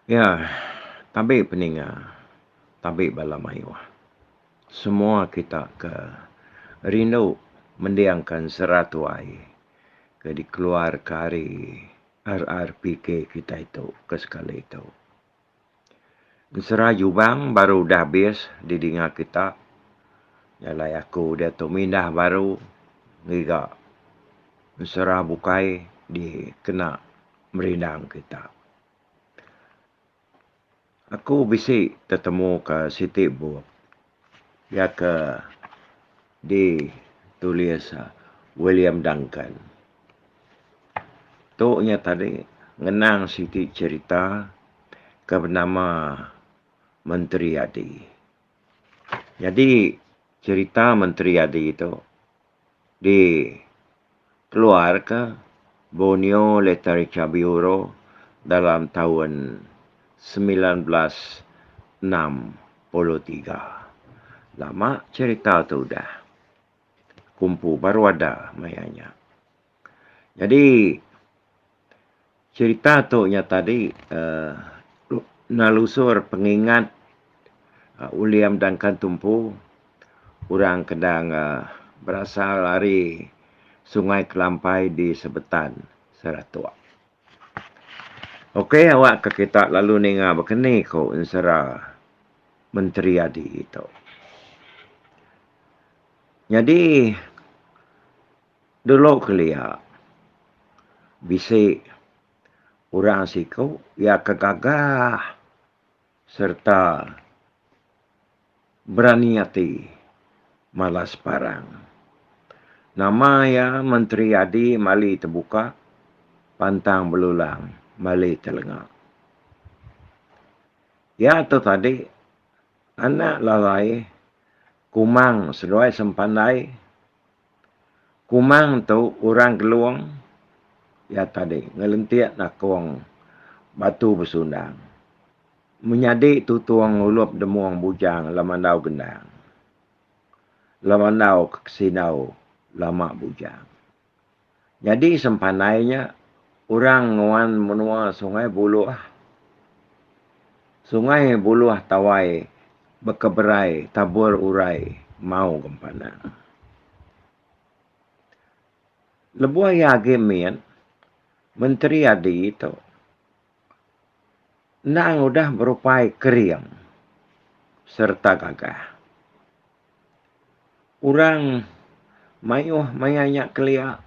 Ya, tabi peninga, tabi bala mayuh. Semua kita ke rindu mendingka ensera tuai ke dikeluarka ari RRPK kitai tu ke sekali tu. Ensera Jubang baru udah abis didinga kita. Jalai aku diatu mindah baru ngiga ensera bukai dikena merindang kita. Aku bisi tetemu ka siti bup iya ke ditulis William Duncan. Tu nya tadi ngenang siti cherita ke benama Menteri Adi. Nyadi cherita Menteri Adi tu dikeluarka Borneo Literature Bureau dalam taun 1963. Lama cherita tu udah kumpu baru ada maya nya. Nyadi cherita tu nya tadi uhh nelusur pengingat William Duncan Tumpu orang kedang berasal ari Sungai Kelampai di Sebetan Saratok. Ok awak ke kita lalu ninga bekeni ko ensera Menteri Adi tu. Nyadi dulu kelia bisi orang siku iya ke gagah sereta berani ati malas parang. Nama iya Menteri Adi Mali Tebuka Pantang Belulang Mali Telenga. Iya tu tadi anak lalai Kumang seduai Sempandai. Kumang tu orang Gelong iya tadi ngelentik nakong Batu Besundang. Menyadi Tutong Ulup Demong Bujang Lamandau Gendang. Lamandau Kesindau Lama Bujang. Nyadi Sempandai nya orang nguan menua Sungai Buloh. Sungai Buloh tawai bekeberai tabur urai mau gempana. Lebuh iya agi mit, Menteri Adi tu endang udah berupai kering sereta gagah. Orang mayuh maya nya kelia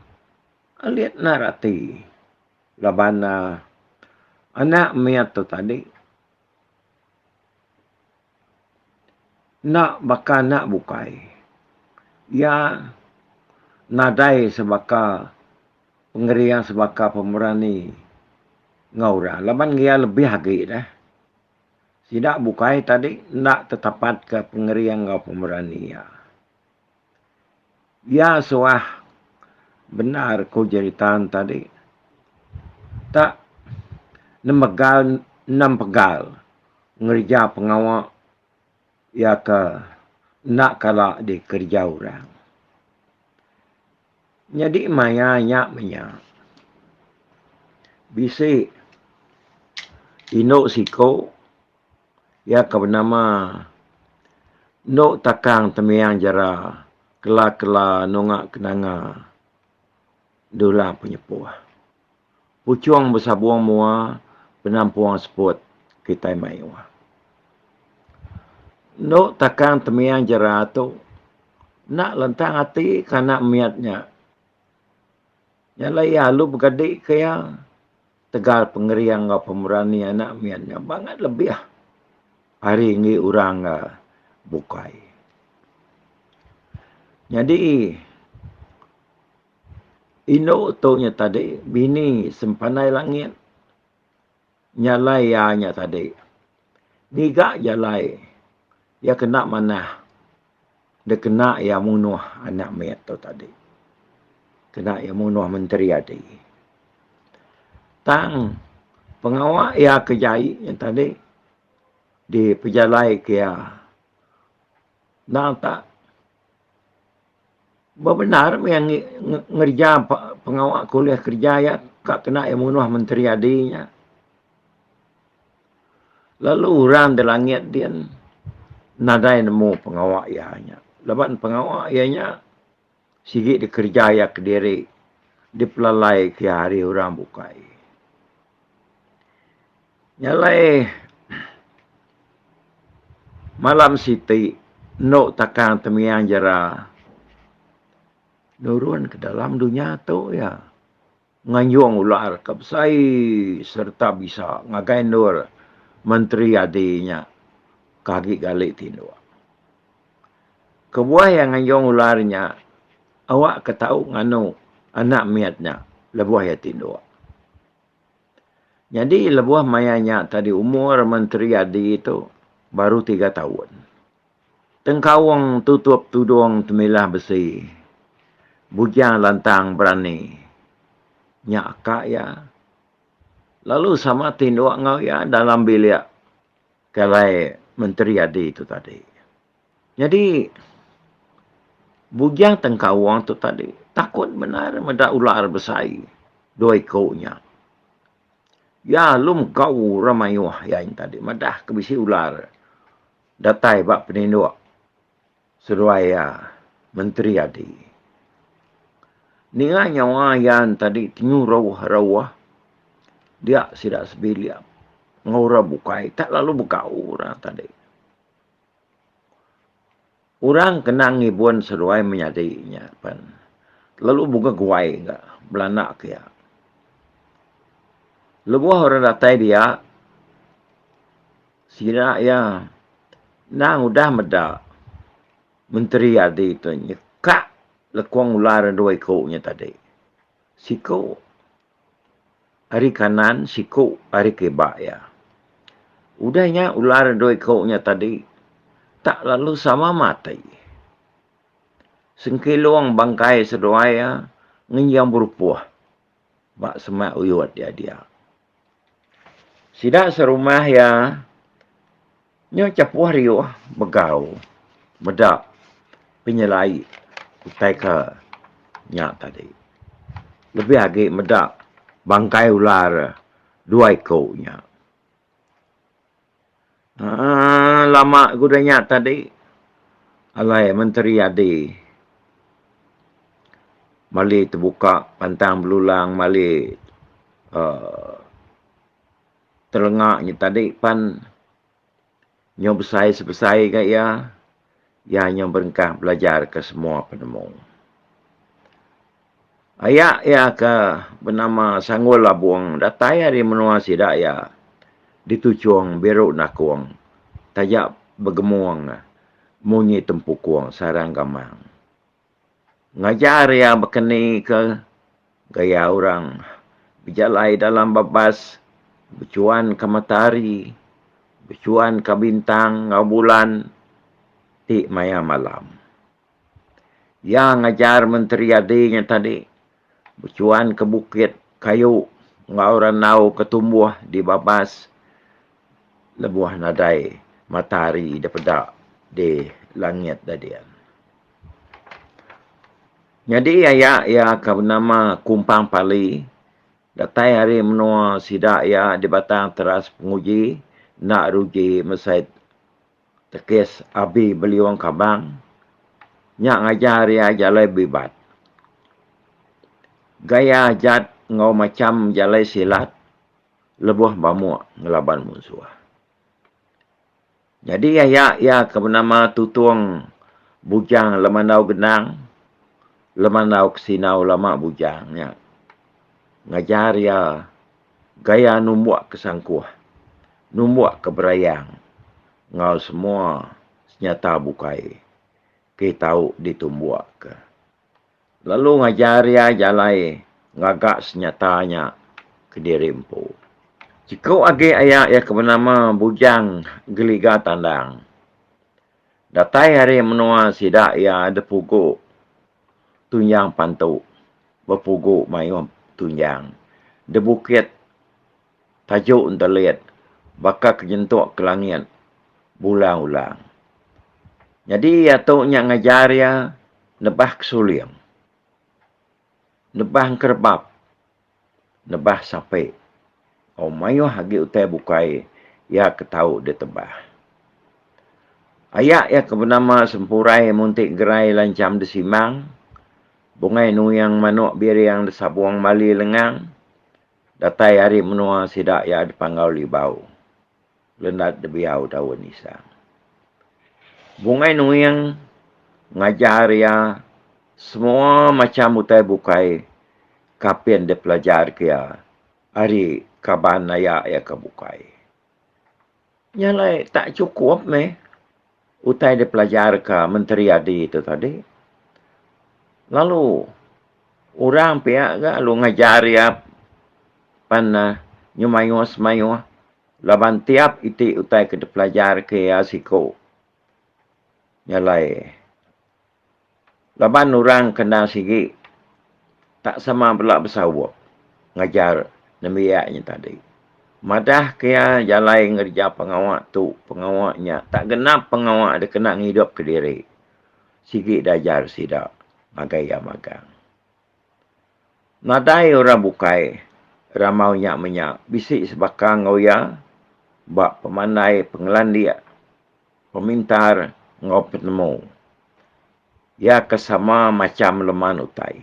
alit enda rati laban anak mit tu tadi enda baka anak bukai. Iya nadai sebaka pengering sebaka pemerani enggau orang laban iya lebih agi deh. Sida bukai tadi enda tetapatka pengering enggau pemerani iya. Iya suah bendar ku jeritan tadi tak nemegal nempegal ngereja pengawa iya ke enda kala dikereja orang. Nyadi maya nya menya bisi indu siku iya ke benama Endu Takang Temiang Jera Kela Kela Nunga Kenanga Dula Penyepuh. Puchung besabung mua penampung seput kitai mayuh. Endu Takang Temiang Jera tu Enda lentang ati ke anak mit nya. Nya alai iya alu begedi ke iya tegal pengering enggau pemerani anak mit nya bangat lebih ari enggi orang bukai. Nyadi indu tu nya tadi bini Sempandai Langit Nya alai iya nya tadi. Ngiga jalai iya kena manah dikena iya munuh anak mit tu tadi. Kena iya munuh menteri adi. Tang pengawa iya ke jai nya tadi dipejalaika iya endang tak Bebendar meh iya ngereja pengawa ke ulih kereja iya ka kena iya munuh menteri adi nya. Lalu orang di langit din nadai nemu pengawa iya nya. Laban pengawa iya nya sigi dikereja iya kediri dipelalai ke iya ari orang bukai. Nya alai malam siti endo takang temiang jera nurun ke dalam dunya tu iya. Nganjung ular ke besai sereta bisa ngagai endur Menteri Adi nya ke agi gali tinduk. Kebuah iya nganjung ular nya awak ke tau nganu anak mit nya lebuh iya tinduk. Nyadi lebuh maya nya tadi umur Menteri Adi tu baru tiga taun. Tengkaung tutup tudung temilah besi. Bujang lantang berani. Nya aka iya. Lalu sama tinduk enggau iya dalam bilik ke alai Menteri Adi tu tadi. Nyadi Bujang Tengkaung tu tadi takut bendar meda ular besai dua iku nya. Iya lalu megau orang mayuh iya tadi madah ke bisi ular. Datai ba peninduk seduai iya Menteri Adi. Ninga nyawa iya tadi tenyuruh-ruh dia sida sebilik enggau orang bukai tak lalu begau orang tadi. Orang kena ngibun seduai menyadi nya pen lalu beguai ga belanda ke iya. Lebuh orang datai dia. Sida iya endang udah meda Menteri Adi tu nyekak lekung ular dua iku nya tadi. Siku ari kanan siku ari kiba iya. Udah nya ular dua iku nya tadi tak lalu sama mati. Sengkilung bangkai seduai iya ngenjing berupuh ba semak uyut iya dia. Sida serumah iya nyau chapuh riuh begau meda penyelai utai ke nya tadi. Lebih agi meda bangkai ular dua iku nya. Aaa lama ku udah nya tadi alai Menteri Adi mali tebuka pantang belulang mali aaa telenga nya tadi pan nyau besai sebesai ga iya, iya nyau berengkah belajar ke semua penemu. Aya iya ke benama Sanggul Labung datai ari menua sida iya di Tuchong Biru Nakong taja begemung munyi tempukung sarang gamang. Ngajar iya bekeni ke gaya orang bejalai dalam babas bechuan ke matahari, bechuan ke bintang enggau bulan ti maya malam. Iya ngajar Menteri Adi nya tadi bechuan ke bukit kayu enggau randau ke tumbuh di babas lebuh nadai matahari dipeda di langit da dian. Nyadi aya iya ke benama Kumpang Pali datai ari menua sida iya di Batang Teras Penguji enda ruji mesai Tekis abi beliung kabang nya ngajar iya jalai bibat. Gaya ajat enggau macham jalai silat lebuh bamuk ngelaban munsuh. Nyadi aya iya ke benama Tutong Bujang Lemandau Genang, Lemandau Kesinau Lama Bujang nya ngajar iya gaya numbuk ke sangkuh, numbuk ke berayang enggau semua senyata bukai ke tau ditumbuk ke. Lalu ngajar iya jalai ngaga senyata nya kediri empu. Siku agi aya iya ke benama Bujang Geliga Tandang. Datai ari menua sida iya depugu tunjang pantu bepugu mayuh tunjang di bukit taju entelit baka ke nyentuk ke langit bulang-ulang. Nyadi iya tu nya ngajar iya nebah kesuling, nebah engkerebap, nebah sape enggau mayuh agi utai bukai. iya ke tau ditebah. Aya iya ke benama Sempurai Munti Gerai Lancham Desimang, Bungai Nuing Manuk Biring Desabung Mali Lengang datai ari menua sida iya di Panggau Libau Lendat Debiau Daun Isang. Bungai Nuing ngajar iya semua macham utai bukai ke apin dipelajarka iya ari kaban aya iya ke bukai. Nya alai tak chukup meh utai dipelajarka Menteri Adi tu tadi. Lalu orang pia ga lalu ngajar iya pan ne nyu mayuh semayuh laban tiap iti utai ke dipelajarka iya siku. Nya alai laban orang ke endang sigi tak sama bela besaup ngajar nembiak nya tadi. Madah ke iya jalai ngereja pengawa tu pengawa nya tak genap pengawa dikena ngidup kediri sigi diajar sida ngagai iya magang. Nadai orang bukai rambau nya menya bisi sebaka enggau iya ba pemandai pengelandik pemintar enggau penemu. Iya ke sama macham leman utai.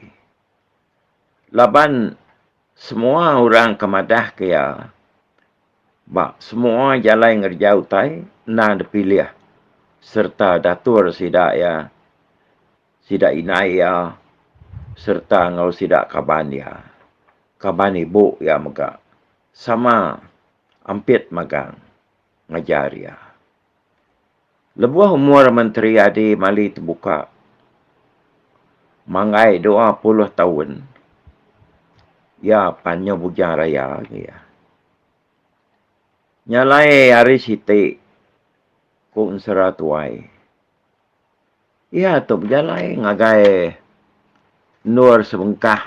Laban semua orang ke madah ke iya ba semua jalai ngereja utai endang dipilih sereta datur sida iya, sida indai iya sereta enggau sida kaban iya. Kaban ibu iya mega sama ampit magang ngajar iya. Lebuh umur Menteri Adi Mali tebuka manggai 20 taun, iya pan nyau Bujang Raya agi iya. Nya alai hari siti ku ensera tuai, iya tu bejalai ngagai endur sebengkah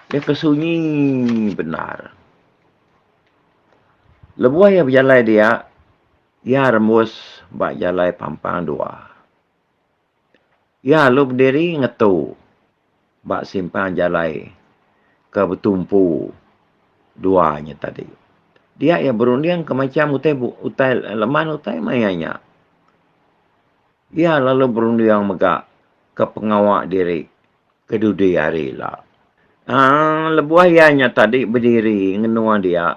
iya ke sunyi bendar. Lebuh iya bejalai dia, Iya rembus ba jalai pampang dua. Iya lalu bediri ngetu ba simpang jalai ke betumpu dua nya tadi. Dia iya berunding ke macham utai utai leman utai maya nya. Iya lalu berunding mega ke pengawa diri ke dudi hari ila. Aaa lebuh iya nya tadi bediri ngenua dia.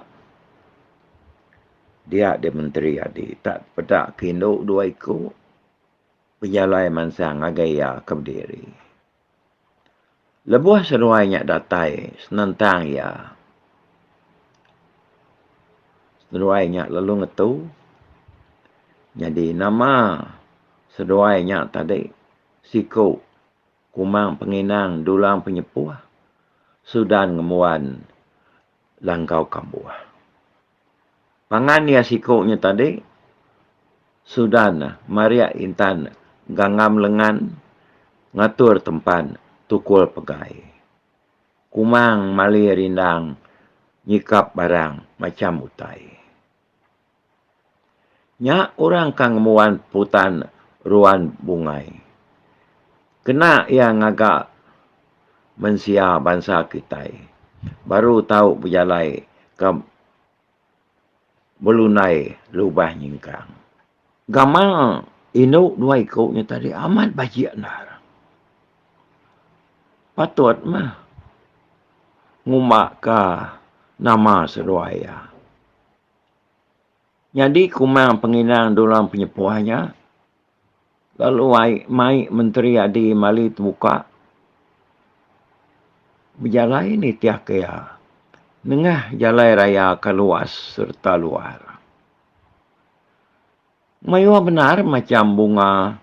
Dia deh menteri adi tak peda ke indu dua iku bejalai mansang ngagai iya ke bediri. Lebuh seduai nya datai senentang iya, seduai nya lalu ngetu nyadi nama seduai nya tadi siku Kumang Penginang Dulang Penyepuh Sudan Ngembuan Langkau Kambuh. Pangan iya siku nya tadi, Sudan Maria Intan Ganggam Lengan ngatur tempan tukul pegai. Kumang mali rindang nyikap barang macham utai. Nya orang ka ngembuan putan ruan bungai. Kena iya ngaga mensia bansa kitai baru tau bejalai ke belundai lubah nyingkang. Gamal indu dua iku nya tadi amat bajik endar. Patut mah ngumba ka nama seduai iya. Nyadi Kumang Penginang Dulang Penyepuh nya lalu ai mai Menteri Adi Mali Tebuka bejalai nitihka iya nengah jalai raya ke luas sereta luar. Mayuh bendar macham bunga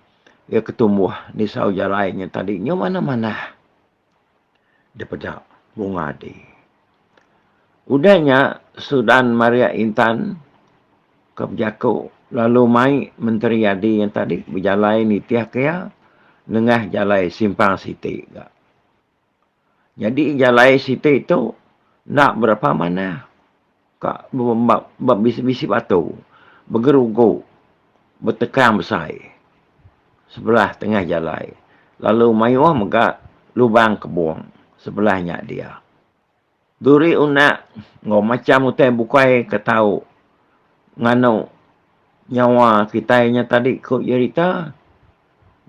iya ke tumbuh nisau jalai nya tadi nyau manah-manah. Dipeda bunga adi. Udah nya Sudan Maria Intan ke bejaku lalu mai Menteri Adi nya tadi bejalai nitihka iya nengah jalai simpang siti ga. Nyadi jalai siti tu enda berapa manah ka bisi-bisi batu begerugu betekang besai sebelah tengah jalai lalu mayuh mega lubang kebung sebelah nya dia. Duri unak enggau macham utai bukai ke tau. nganu nyawa kitai nya tadi ku jerita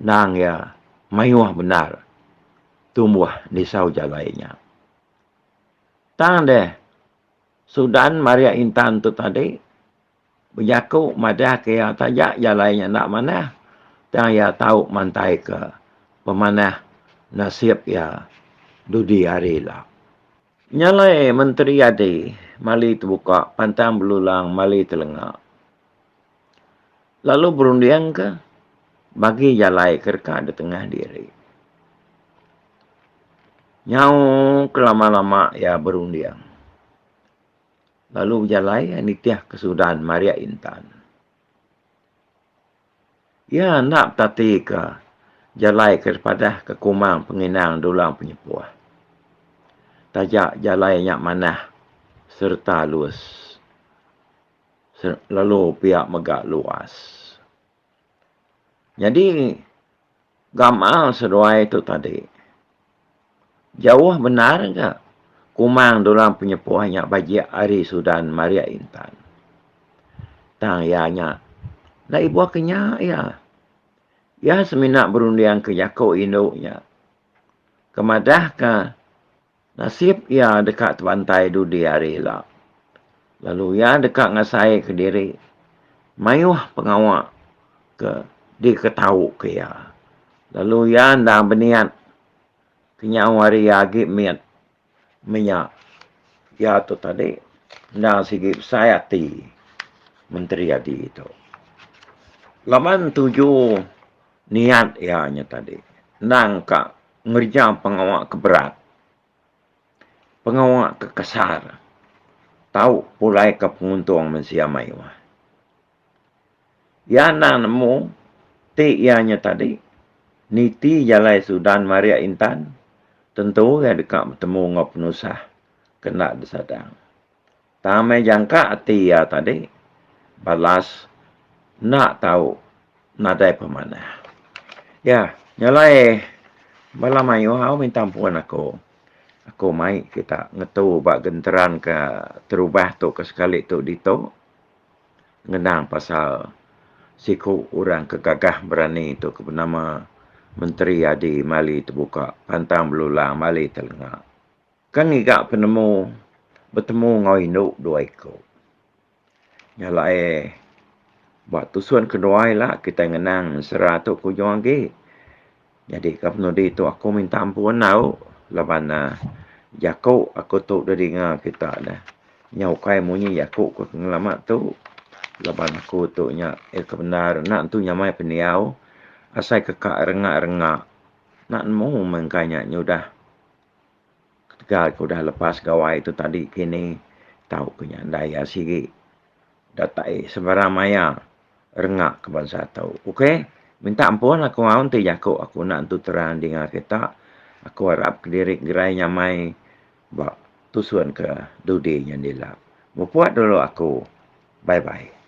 endang iya mayuh bendar tumbuh nisau jalai nya. Tang deh Sudan Maria Intan tu tadi bejaku madah ke iya taja jalai nya enda manah tang iya tau mantai ke pemanah nasib iya dudi hari ila. Nya alai Menteri Adi mali tebuka pantang belulang mali telenga lalu berundingka bagi jalai ke deka ditengah diri. Nyau kelama-lama iya berunding lalu bejalai nitihka Sudan Maria Intan. Iya enda betatika jalai ke dipadahka Kumang Penginang Dulang Penyepuh. Taja jalai nya manah sereta alus lalu pia mega luas. Nyadi gamal seduai tu tadi jauh bendar ga Kumang Dulang Penyepuh nya bajik ari Sudan Maria Intan. Tang iya nya enda ibuh ke nya iya. Iya semina berunding ke jaku indu nya ke madahka Nasib iya deka tebantai dudi hari ila, lalu iya deka ngasaika diri mayuh pengawa ke diketauka iya. Lalu iya endang beniat kenyau hari iya agi mit menya iya tu tadi endang sigi besai ati Menteri Adi tu. Laban tuju niat iya nya tadi endang ka ngereja pengawa ke berat, pengawa ke kasar tau pulai ke penguntung mensia mayuh. Iya endang nemu ti iya nya tadi niti jalai Sudan Maria Intan tentu iya deka betemu enggau penusah ke enda disadang. Tang meh jangka ati iya tadi balas enda tau nadai pemanah. Ya, nyalai bala mayuh au minta ampun aku. Aku mai kita ngetu ba genteran ke terubah tu ke sekali tu ditu ngenang pasal siku orang ke gagah berani tu ke benama Menteri Adi Mali Tebuka Pantang Belulang Mali Telenga. Ke ngiga penemu betemu enggau indu dua iku. Nya alai ba tusun kedua ila kitai ngenang ensera tu ke ujung agi. Nyadi ka penudi tu aku minta ampun au laban uhh jaku aku tu da dinga kita ne nyau ukai munyi jaku ku ngelama tu laban aku tu nya ke bendar enda tentu nyamai pendiau asai ke ka renga-renga enda nemu mengka nya nyudah. Ketegal ke udah lepas gawai tu tadi kini tau ke nya ndai iya sigi datai sebarang maya renga ke bansa tu. Ok minta ampun aku au enti jaku aku enda entu terang dinga kita aku arap kediri gerai nyamai ba tusun ke dudi nyadi ila. Mupuk dulu aku. Bye bye.